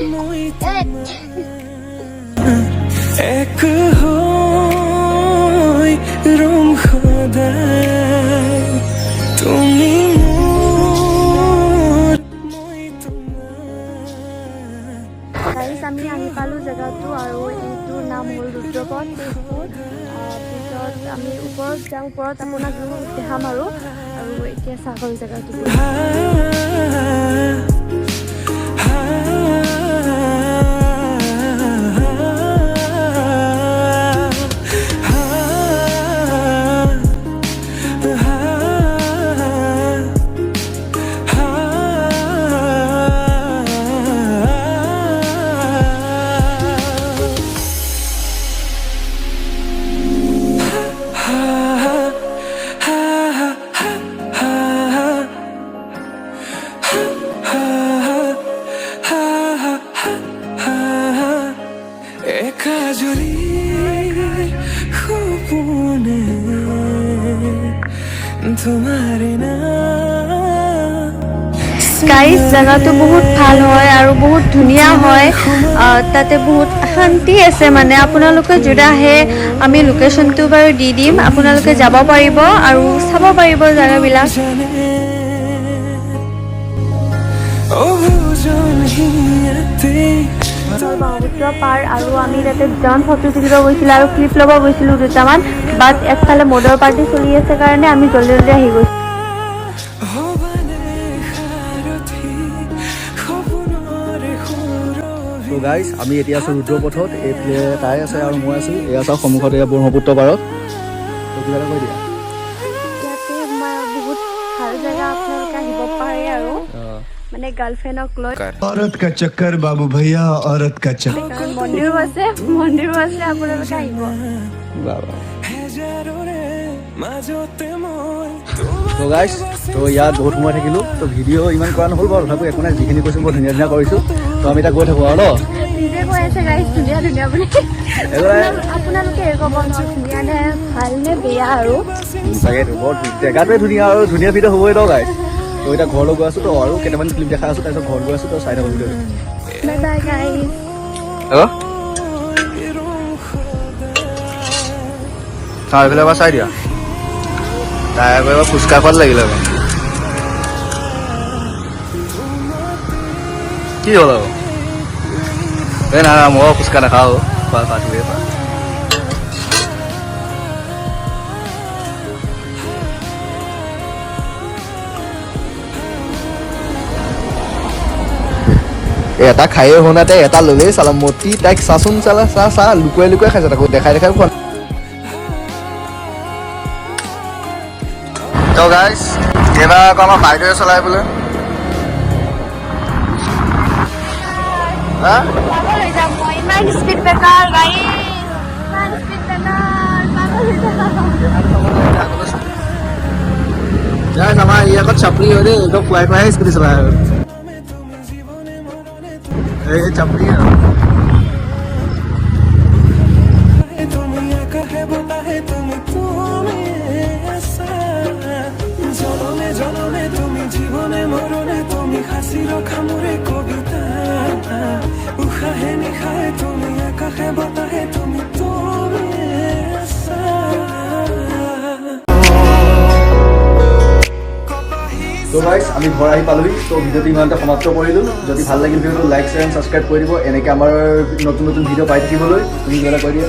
এক হৈ ৰম সদায়, তুমি মোৰ, মই তোমাৰ। গাইজ, আমি আহি পালোঁ জেগাটো আৰু এইটোৰ নাম হ'ল ৰুদ্ৰপথ, তেজপুৰ। পিছত আমি ওপৰত যাম, ওপৰত আপোনাক দেখাম আৰু আৰু এতিয়া চাহ জেগাটো। একাজলিৰ সপোনে তোমাৰে নাম। গাইজ, জেগাটো বহুত ভাল হয় আৰু বহুত ধুনীয়া হয়। তাতে বহুত শান্তি আছে। মানে আপোনালোকে যদি আহে, আমি লোকেশ্যনটো বাৰু দি দিম, আপোনালোকে যাব পাৰিব আৰু চাব পাৰিব জেগাবিলাক। জানে অবুজন হিয়াতে। ব্ৰহ্মপুত্ৰ পাৰ আৰু আমি তাতে দুটামান ফটো তুলিব গৈছিলোঁ আৰু ক্লিপ ল'ব গৈছিলোঁ দুটামান। বাট একফালে মদৰ পাৰ্টি চলি আছে কাৰণে আমি জল্দি জল্দি আহি গৈছোঁ। হ'বানে সাৰথি সপোনৰে সুৰভি? ত' গাইজ, আমি এতিয়া আছোঁ ৰুদ্ৰপথত। এইফালে তাই আছে আৰু মই আছোঁ। এয়া চাওক, সন্মুখত এয়া ব্ৰহ্মপুত্ৰ পাৰত। ত' কিবা এটা কৈ দিয়া। ইয়াতে বহুত ভাল জেগা, আপোনালোকে আহিব পাৰে আৰু মানে গাৰ্লফ্ৰেণ্ডক লৈ। औरत का चक्कर बाबू भैया, औरत का चक्कर। কাৰণ মন্দিৰো আছে, মন্দিৰো আছে, আপোনালোকে আহিব। হেজাৰৰে মাজতে মই ত' গাইজ, ত' ইয়াত বহুত সময় থাকিলোঁ, ত' ভিডিঅ' ইমান কৰা নহ'ল বাৰু। তথাপিও একো নাই, যিখিনি কৈছোঁ বৰ ধুনীয়া ধুনীয়া কৰিছোঁ। ত' আমি এতিয়া গৈ থাকোঁ আৰু ন। নিজে কৈ আছে গাইজ ধুনীয়া ধুনীয়া বুলি। একো নাই। আপোনালোকে ক'ব ন, ধুনীয়া নে ভাল নে বেয়া আৰু। তাকেতো, বৰ জেগাটোৱে ধুনীয়া আৰু ধুনীয়া ভিডিঅ' হ'বই ন গাইজ। ত' এতিয়া ঘৰলৈ গৈ আছোঁ, ত' আৰু কেইটামান ক্লিপ দেখাই আছোঁ, তাৰপিছত ঘৰত গৈ আছোঁ। ত' চাই থাকোঁ ভিডিঅ'টো। Bye bye guys. হেল্ল', চাওঁ, এইফালে এবাৰ চাই দিয়া। তাই আকৌ এবাৰ ফুচকা খোৱাত লাগিলে আকৌ। কি হ'ল আকৌ? এই নাই নাই, মই ফুচকা নাখাওঁ। খোৱা খোৱা, তুমিয়ে খোৱা। এটা খায়ে হোৱা নাই, তাই এটা ল'লেই চালা মতি। তাইক চাচোন, চালা চা চা, লুকুৱাই লুকুৱাই খাইছে, তাকো দেখাই দেখাই খোৱা। তো গাইজ, এইবাৰ আকৌ আমাৰ বাইদেৱে চলাই বোলে। হা। পাগল হৈ যাম মই, ইমান স্পীড ব্ৰেকাৰ গাড়ী, ইমান স্পীড ব্ৰেকাৰ, পাগল হৈ যাম। গাইজ, আমাৰ ই আকৌ চাপৰি হয় দেই, একদম খুৱাই খুৱাই স্কুটি চলাই আৰু। এই চাপৰি আৰু। তুমি আকাশে বতাহে তুমি, তুমি আছা। জনমে জনমে তুমি, জীৱনে মৰণে তুমি, সাঁচি ৰখা মোৰে কবিতা। উশাহে নিশাহে তুমি, আকাশে বতাহে তুমি, তুমি আছা। তো গাইজ, আমি ঘৰ আহি পালোহি। তো ভিডিঅ'টো ইমানতে সমাপ্ত কৰিলোঁ। যদি ভাল লাগিল ভিডিঅ'টো, লাইক, শ্বেয়াৰ এণ্ড ছাবস্ক্ৰাইব কৰি দিব, এনেকৈ আমাৰ নতুন নতুন ভিডিঅ' পাই থাকিবলৈ। তুমি কিবা এটা কৈ দিয়া।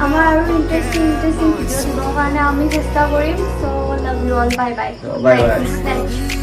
আমাৰ আৰু ইণ্টাৰেষ্টিং ইণ্টাৰেষ্টিং ভিডিঅ' দিবৰ কাৰণে আমি চেষ্টা কৰিম। So love you all, bye bye. Bye bye.